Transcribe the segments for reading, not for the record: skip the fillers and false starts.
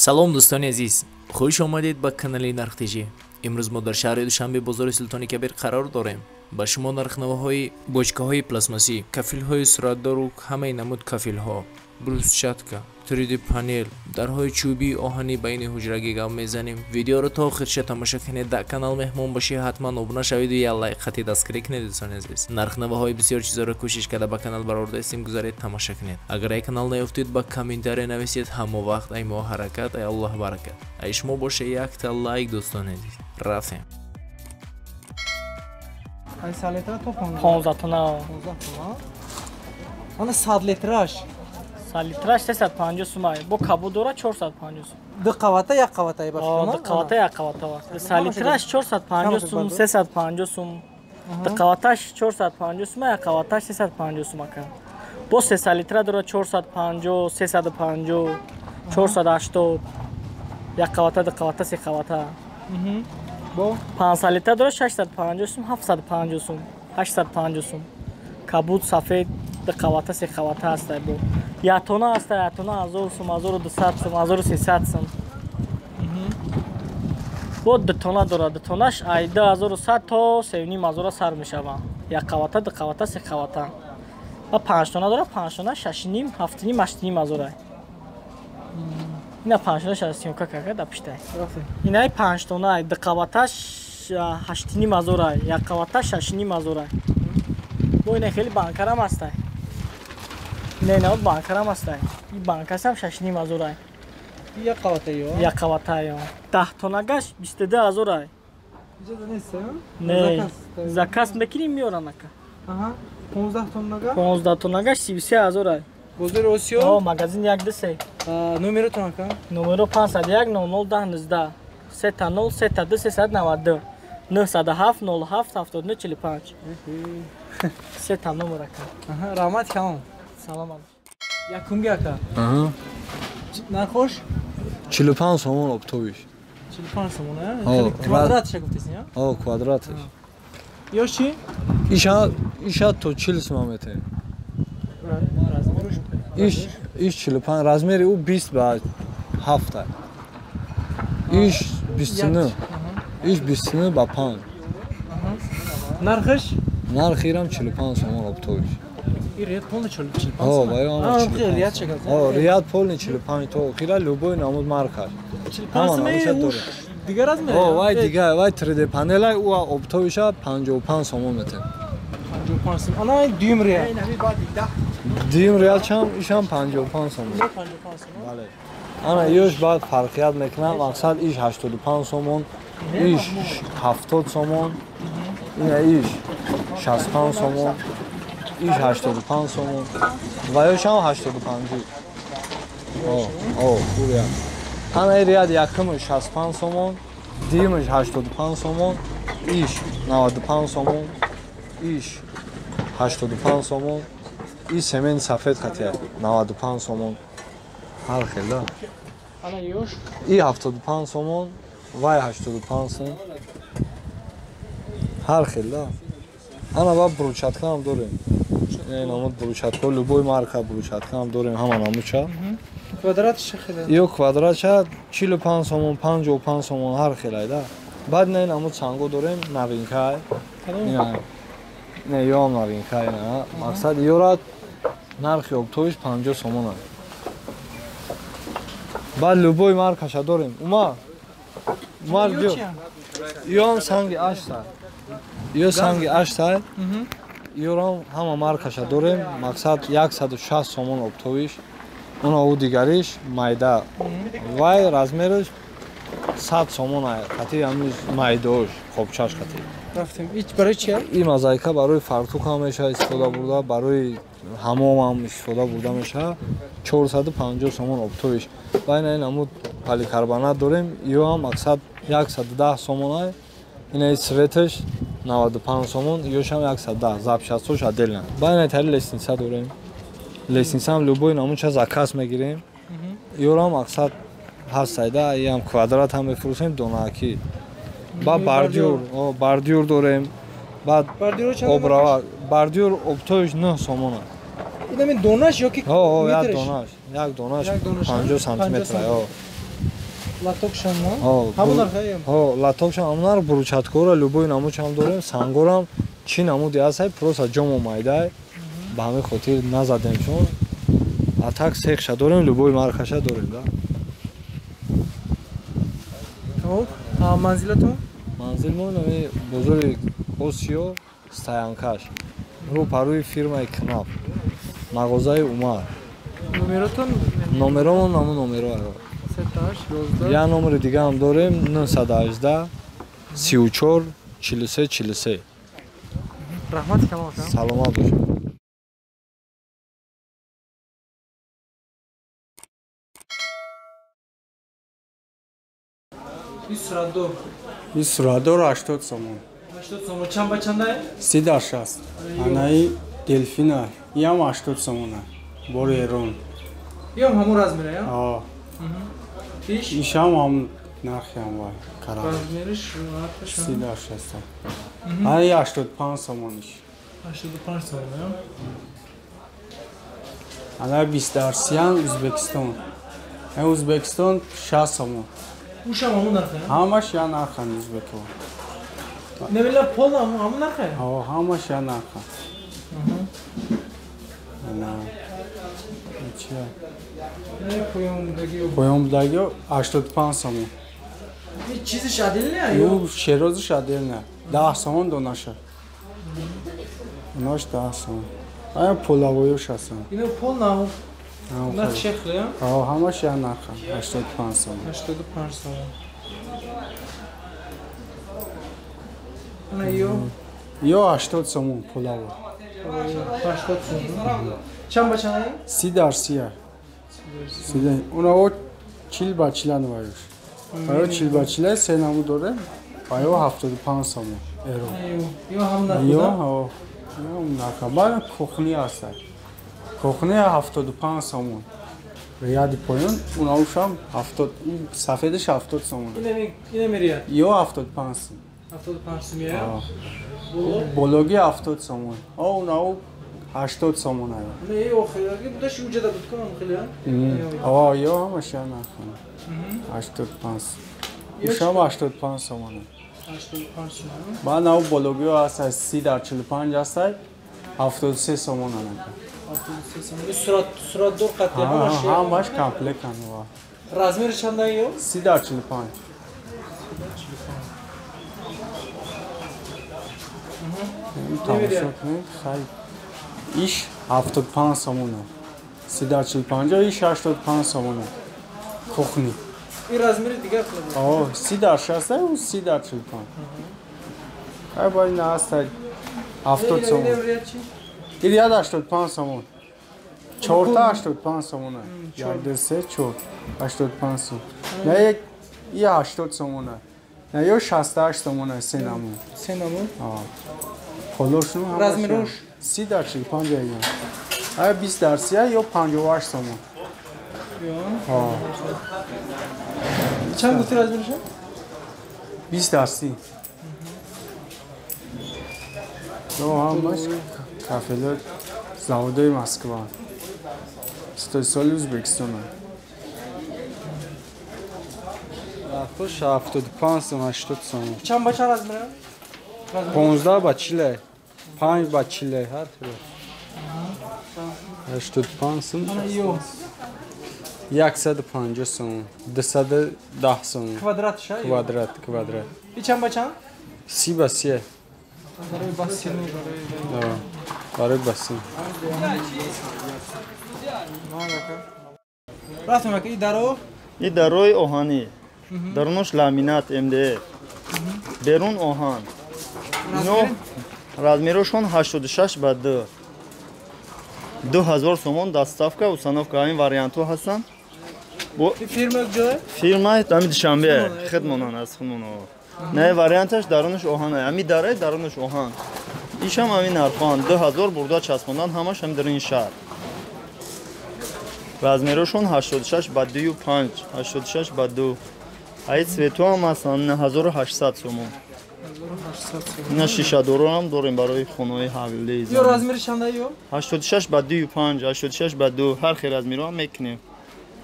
Салом, дӯстони азиз, хуш омадед ба канали Нарх ТЖ. Имрӯз мо дар шаҳри Душанбе, бозори Султони Кабир қарор дорем. Ба шумо нархнавоҳои бочкаҳои пластмассӣ, кафилҳои суратдору ҳамаи намуд кафилҳо, брусчатка, 3D панел, дарҳои чӯбии оҳанӣ байни ҳуҷрагӣ гап мезанем. Видеоро то охирша тамошо кунед. Дар канал меҳмон бошӣ, ҳатман обуна шавиду як лайк хати дастгирӣ кунед. Дӯстони азиз, нархнавоҳои бисёр чизоро кӯшиш карда ба канал баровардаистем. Гузаред, тамошо кунед. Агар ай канал наёфтед, ба комментария нависед. Ҳамо вақт ай мо ҳаракат, ай Аллоҳ баракат, ай шумо боша якта лайк. Дӯстони азиз, рафтем. Ай 100 литра то 15 тона. 15 тона. Ана 100 литраш. 100 литраш 350 сум ай. Бо кабуд дора 450 сум. Ду қавата, як қавата ай? Бо ду қавата, як қавата. 100 литраш 450 сум, 350 сум. Ду қаваташ 450 сум, як қаваташ 350 сум ака. Бо 300 литра дора 450, 350, 480. Як қавата, ду қавата, се қавата. Бо 500 литра дора 650 сум, 750 сум, 850 сум. Кабуд, сафед, ду қавата, се қавата ҳастай. Бо як тона ҳаста, як тона 1000 сум, 1200 сум, 1300 сум. Бо ду тона дора, ду тонаш ай 2100 то 3500 сар мешава. Як қавата, ду қавата, се қавата. Ва панҷ тона дора, панҷ тона 6,5, 7,5, 8,5 ҳазор. Ина панҷ тона съёмка карда да пиштай. Инай панҷ тона, ду қаваташ 8,5 ҳазор, як қаваташ 6,5 ҳазор. Бо ина хеле банкарам ҳастай. Не, ина банкарам ҳастай. И банкасам 6,5 ҳазор. Як қавата ё? Як қавата ё. 10 тонагаш 22 ҳазор. Не, заказ мекунем, меорам, ака. Аҳа, 15 тоннага? 15 тонагаш 33 ҳазор. Бозори Осиё? О, магазин 1 2 3. Номеротон, ака? Номеро 501 00 10 19 3 0 3 2 392 907 07 79 45. Сета номер, ака. Аҳа, раҳмат калом. Салом. Якумги, ака? Нархош? 45 сомон оптовиш. 45 сомон, а? Квадратша гуфтесин, я? О, квадраташ. Ё чи? Иша то 40 сомон метаем. Иш 45, размери ӯ 20 ба 7. Иш 29. Иш 29 ба 5. Нархаш? Нархи ирам 45 сомон оптовиш. И ряд полный 45 О, вай ам. Ряд чека. О, ряд полный 45 то хира, любой намуд марка. 45 сомон дигар размер? О, вай дигар, вай 3D панелай, ӯ оптовиша 55 сомон метем. 55 сомон. Ана дуюм ряд. Дуюм ряд чам ишам 55 сомон. 55 сомон. Бале. Ана ёш баъд фарқият мекунам, мақсад иш 85 сомон, иш 70 сомон, ина иш 65 сомон, иш 85 сомон ва ёшам 85. О, о, хуб. Ана ряд якумаш 65 сомон, дуюмаш 85 сомон, иш 95 сомон, иш 85 сомон, и семени сафед хатия 95 сомон. Ҳар хел да. Ана ёш? И 75 сомон, вай 85 сом. Ҳар хел да. Ана ба брусчатка ҳам дорем. Ин намуд брусчатка, любой марка брусчатка ҳам дорем, ҳама намудча. Квадратш чӣ хеле? Ё квадратша 45 сомон, 55 сомон, ҳар хелай да. Баъд ина намуд санго дорем, новинка. Ина. Не, ё новинка ина. Мақсад ёра нархи оптовиш 50 сомон аст. Баъд любой маркаша дорем. Умар. Умар биё. Ёам санги 8. Ё санги 8. Ёрам ҳама маркаша дорем. Мақсад 160 сомон оптовиш. Уна ӯ дигариш майда. Вай размераш 100 сомон ай. Хати ҳамин майдаош, хобчаш хати. Рафтем. Ич барои чи? Ин мозаика барои фартук ҳам мешавад истифода бурда, барои ҳамом ҳам истифода бурда мешавад. 450 сомон оптовиш. Ва ина намуд поликарбонат дорем, ё ҳам мақсад 110 сомон ай. Ина цветаш 95 сомон, ёшам 110, запчастҳош отдельно. Ба ина тари лестница дорем. Лестница ҳам любой намудча заказ мегирем. Ёрам мақсад ҳастайда, иам квадрат ҳам мефурӯшем донаакӣ. Ба бордюр, бордюр дорем. Баъд обрава, бордюр оптовиш 9 сомон. Инами донаш ё ки? Ҳо, як донаш, як донаш 50 сантиметр. Ҳо. Латокшам ҳо? Ҳамон нархаем? Ҳо, латокшам ҳамон нарх, брусчаткора любой намудшам дорем, сангорам чӣ намуди ҳастай, просто ҷомо майдай. Ба ҳамин хотир назадем чун. А так сехша дорем, любой маркаша дорем, да. Хоб, манзилатон? Манзилмон ами бозори Осиё, стоянкаш. Рӯ парӯи фирмаи Кнаф. Мағозаи Умар. Номеротон? Номеромон ҳамон номеро. 38 11. Я номери дига ҳам дорем 918 34 43 43. Раҳмат камол ака. Саломат бошед. Ин суратдор. Ин суратдор 80 сомон. 80 сомон. Чанд ба чандай? 30 дар 60. Анаи делфина, иам 80 сомона. Бори Эрон. Иам ҳамон размера, я? Ҳо. Иш? Ишам ҳам нархи ҳам вай. Карам. Размериш нархаш 30 дар 60. Анаи 85 сомониш. 85 сомон, я? Анаи 20 дар 30 Ӯзбекистон. Ӯзбекистон 60 сомон. Ушам ҳамон нархе? Ҳамаш я нархан ӯзбекҳо. Невела пол ҳамон нархе? Ҳо, ҳамаш я нархан. Ана чия? Поёнбудагиё. Поёнбудагиё 85 сомон. Ин чизиш отдельно ё? Ю шерозиш отдельно. 10 сомон донаша. Онош 10 сомон. Ая полавоёш ҳастанд. Ино пол на нарх шехле, я? Ҳо, ҳамаш я нархан. 85 сомон. 85 сомон. Ана ё? Ё 80 сомон полаво. 80 сомон. Чанд ба чанд? 30 дар 30. 30. Унаво 40 ба 40 ваюш. Ваё 40 ба 40 се намуд дорем. Ваё 75 сомон эро. Ё ҳам нарх? Ё ҳо. Ё нарх. Баъд кухни ҳаст. Кухни 75 сомон. Рияди поён унаушам 70, ин сафедаш 70 сомон. Ина мерият? Ё 75 сом. 75 сом я? Бологи 70 сомон. А унау 80 сомон ая. Не, охираги будаш уҷада буд кунам хеле, а? А, ё ҳамаш я нарх. 85. Ушам 85 сомон. 85 сомон. Баъд нав бологиҳо ҳаст 30 дар 45 ҳаст 73 сомон анака. 73 сомон. Суратдор қатъи ҳамаш. Ҳамаш комплектан ва. Размери чанда ё? 30 дар 45. Тамошо кунед, хай. Иш 75 сомона. 30 дар 45, иш 85 сомона. Кухни. Ин размери дигар хеле. О, 30 дар 60, ӯ 30 дар 45. Хай бо ин ҳаст 70 сомон. Ин рияд 85 сомон. Чорта 85 сомона. 1 2 3 4 85 сом. На як и 80 сомона. На ё 68 сомона се намуд. Се намуд? А. Полошну ҳамаш. Размерош 30 дар 45 ая. Ая 20 дар 30 ё 58 сомон. Ё. А. Чанд гуфти размераш? 20 дар 30. Ё ҳамаш кафело заводои Москва. Истеҳсоли Ӯзбекистон. Нархош 75 сом, 80 сом. Чанд ба чанд размера? 15 ба 40, 5 ба 40 ҳар хел. 85 сом. 150 сом, 210 сом. Квадрат ша? Квадрат, квадрат. И чанд ба чанд? 30 ба 30. Барои бассейн, барои барои бассейн. Рафтем ака, и даро? И дарои оҳанӣ. Дарунаш ламинат МДФ. Берун оҳан. Ино размерошон 86 ба 2. 2000 сомон доставка, установка ҳамин вариантҳо ҳастанд. Фирма куҷое? Фирма ҳами Душанбе, хидмонан аз хидмоно. Не варианташ дарунаш оҳан. Ҳами даре дарунаш оҳан. Ишам ҳамин нархоанд 2000 бурда часпондан ҳамаш ҳами дар ин шаҳр. Размерошон 86 ба 2.5, 86 ба 2. Ай цвету ҳам ҳастанд 1800 сомон. Ина шишадоро ҳам дорем барои хонаҳои ҳавлӣ. Ё размери чанда ё? 86 ба 2.5, 86 ба 2, ҳар хел размеро ҳам мекунем.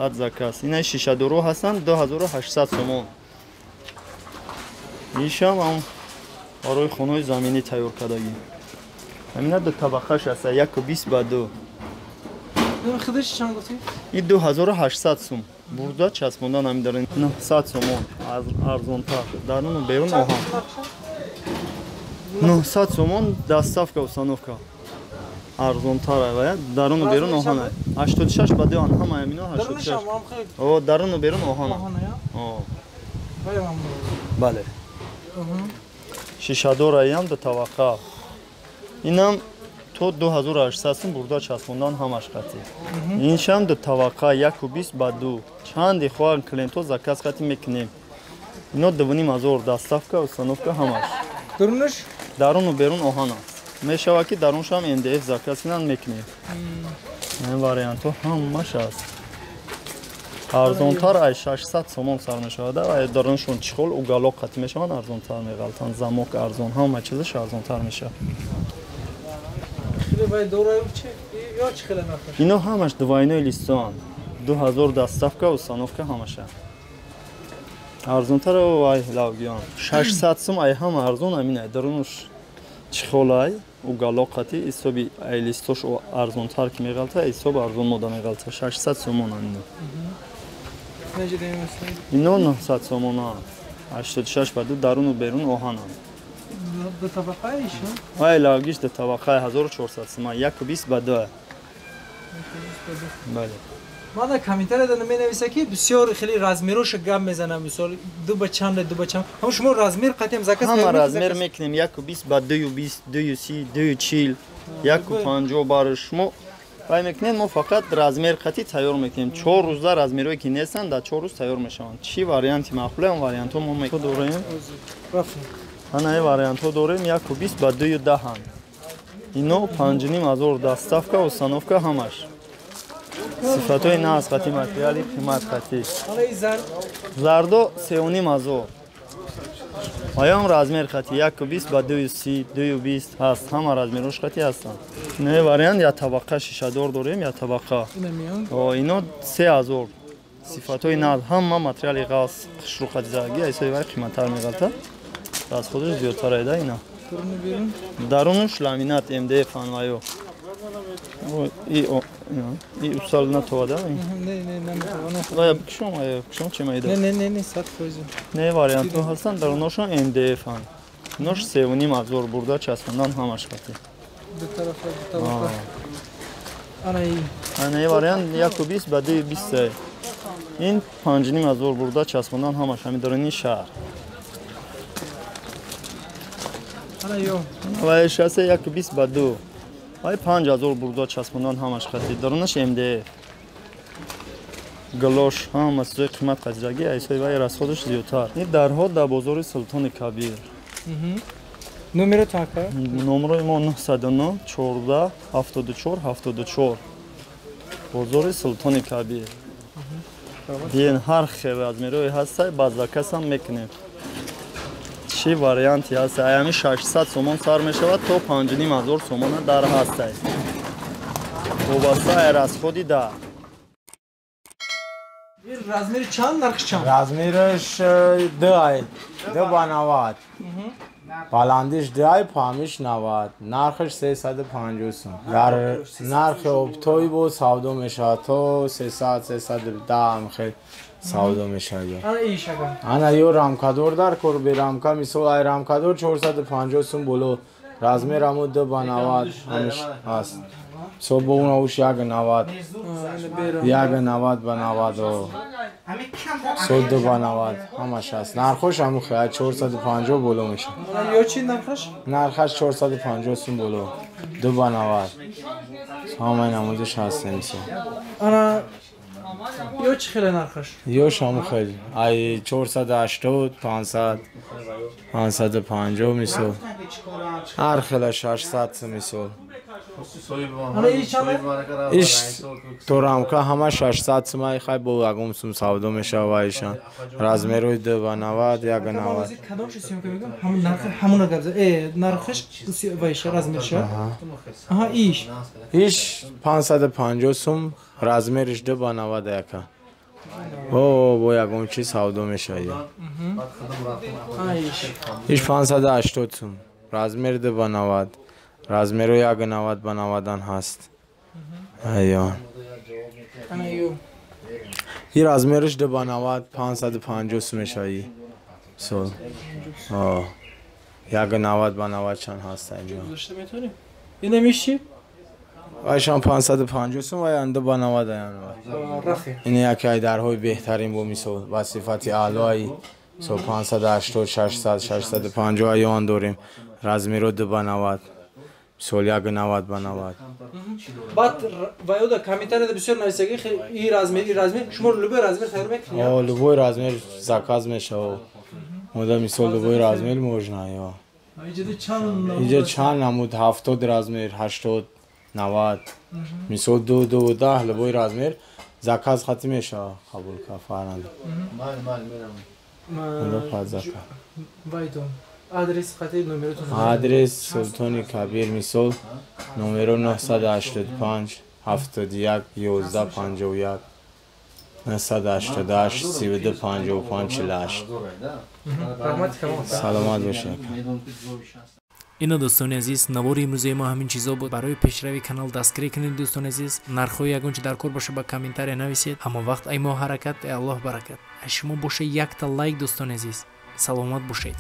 Под заказ. Ина шишадоро ҳастанд 2800 сомон. Ишам ҳам барои хонаҳои заминӣ тайёр кардагӣ. Ҳамина ду табақаш аст, 1.20 ба 2. Худаш чанд гуфтӣ? И 2800 сум. Бурда часпондан ҳамин дорем 900 сомон, арзонтар. Даруну берун оҳан. 900 сомон доставка установка. Арзонтар ай, даруну берун оҳан. 86 ба 2 ҳама ҳамино 86. О, даруну берун оҳан. О. Бале. Шишадораям ду табақа. Инам то 2800 сум бурда часпондан ҳамаш қатӣ. Иншам ду табақа 1.20 ба 2. Чанди хоҳанд клиентҳо заказ қатӣ мекунем. Ино 2500 доставка, установка ҳамаш. Дарунаш? Даруну берун оҳан аст. Мешавад ки даруншам МДФ заказ кунанд мекунем. Ин вариантҳо ҳамаш аст. Арзонтар ай 600 сомон сар мешавад. Ай даруншон чехол уголок қатӣ мешаванд, арзонтар меғалтанд. Замок арзон, ҳама чизаш арзонтар мешавад. Ино ҳамаш двойной листоанд. 2000 доставка, установка ҳамаша. Арзонтар ай лавгиён. 600 сум ай ҳама арзон ҳамин ай. Дарунаш чехолай, уголок қатӣ, ҳисоби ай листош арзонтар ки меғалта, ҳисоб арзон мода меғалта. 600 сомон ҳамино. Ино 900 сомона. 86 ба 2 даруну берун оҳананд. Ду табақаиш? Ай лавгиш ду табақаи 1400 сомон, 1.20 ба 2. Бале. Ман дар комментария менависа ки бисёр хеле размероша гап мезанам, мисол ду ба чанд, ду ба чанд. Ҳам шумо размер қатиам заказ ҳама размер мекунем 1.20 ба 2.20, 2.30, 2.40, 1.50 бар шумо вай мекунем, мо фақат размер қатӣ тайёр мекунем. 4 рӯзда размерое ки нестанд, дар 4 рӯз тайёр мешаванд. Чӣ варианти маъқуле, он вариантҳо мо дорем. Ана ин вариантҳо дорем 1.20 ба 2.10. Ино 5500 доставка, установка ҳамаш. Сифатҳои нағз қатӣ, материали қимат қатӣ. Зардо 3500. Оям размер қатӣ 1.20 ба 2.30, 2.20 ҳаст, ҳама размерош қатӣ ҳастанд. Ино вариант як табақа шишадор дорем, як табақа. Ино 3000. Сифатҳои нағз, ҳама материали ғалс, хушрӯ қатӣ задагӣ, ҳисоби вай қиматтар меғалта. Расходаш зиёдтар айда ина. Дарунуш ламинат МДФ анваё. И усал натовада? Не, не, наметавонам. Вая бикшом, ая бикшом чӣ майда? Не, не, не, не, 100%. Не, вариантҳо ҳастанд, даруношон МДФ анд. Инош 3500 бурда часпондан ҳамаш қатӣ. Ду тарафа, ду табақа. Ана и. Ана и вариант 1.20 ба 2.20. Ин 5500 бурда часпондан ҳамаш ҳамин даруни шаҳр. Ана ё. Вай 1.20 ба 2. Вай 5000 бурда часпондан ҳамаш қатӣ. Дарунаш МДФ. Галош ҳама чизои қимат қатидагӣ, ҳисоби вай расходаш зиёдтар. Ин дарҳо дар бозори Султони Кабир. Номеротон ака? Номерои мо 909 14 74 74. Бозори Султони Кабир. Биен ҳар хел размерҳое ҳастай, ба закасам мекунем. Чӣ варианти ҳаст? Аями 600 сомон сар мешавад то 5500 сомона дар ҳастай. Вобаста ай расходи дар. Размери чанд, нархш чанд? Размераш 2 ай, 2 ба 90. Баландиш 2 ай, паҳмиш 90. Нархаш 350 сум. Дар нархи оптои бо савдо мешавад то 300, 310 хел савдо мешавад. Ана иш ага. Ана ё рамкадор дар кор бе рамка, мисол ай рамкадор 450 сум боло. Размер ҳамо 2 ба 90 ҳамиш ҳаст. Мисол бо уна уш 1.90. 1.90 ба 90. Мисол 2 ба 90 ҳамаш ҳаст. Нархош ҳамон хел 450 боло мешавад. Ё чӣ нархаш? Нархаш 450 сум боло. 2 ба 90. Ҳамаи намудиш ҳаст мисол. Ана ё чӣ хеле нархаш? Ёш ҳамон хел. Ай 480, 500, 550 мисол. Ҳар хела 600 мисол. Иш то рамка ҳама 600 сум ай хай бо ягон сум савдо мешава ишан. Размерои 2 ба 90, 1 90. Кадомшо съёмка мекунам? Ҳамон нарх ҳамона гап зад. Нархаш вайша размерша. Аҳа, иш. Иш 550 сум, размериш 2 ба 90 яка. О, бо ягон чиз савдо мешавад. Иш 580 сум. Размер 2 ба 90. Размеро 1,90 ба 90 ҳаст. Айё. Ин размераш 2 ба 90 550 сум мешавад. Сол. О. 1,90 ба 90 чанд ҳаст инҷо. Гузошта метавонем? Инам чӣ? Айшан 550 сум ва 2 ба 90 аян. Ин яке ай дарҳои беҳтарин бо мисол ба сифати аълои со 580, 600, 650 аян дорем. Размеро 2 ба 90. Мисол 1,90 ба 90. Баъд ваёда комментарияда бисёр нависаги и размер, и размер. Шумо любой размер тайёр мекунед? О, любой размер заказ мешавад. Мода мисол любой размер можно, ё. Инҷа чанд намуд 70 размер, 80, 90. Мисол 2, 2, 10 любой размер заказ хати мешавад қабул ка фаранд. Вайдон. Адрес хати номеротон. Адрес Султони Кабир мисол номеро 985 71 11 51 988 32 55 48. Раҳмати камол. Саломат бошед. Ино дӯстони азиз, навори имрӯзаи мо ҳамин чизо буд. Барои пешрави канал дастгирӣ кунед дӯстони азиз. Нархҳои ягон чи дар кор боша ба комментария нависед. Ҳама вақт ай мо ҳаракат, ай Аллоҳ баракат. Ай шумо боша якта лайк дӯстони азиз. Саломат бошед.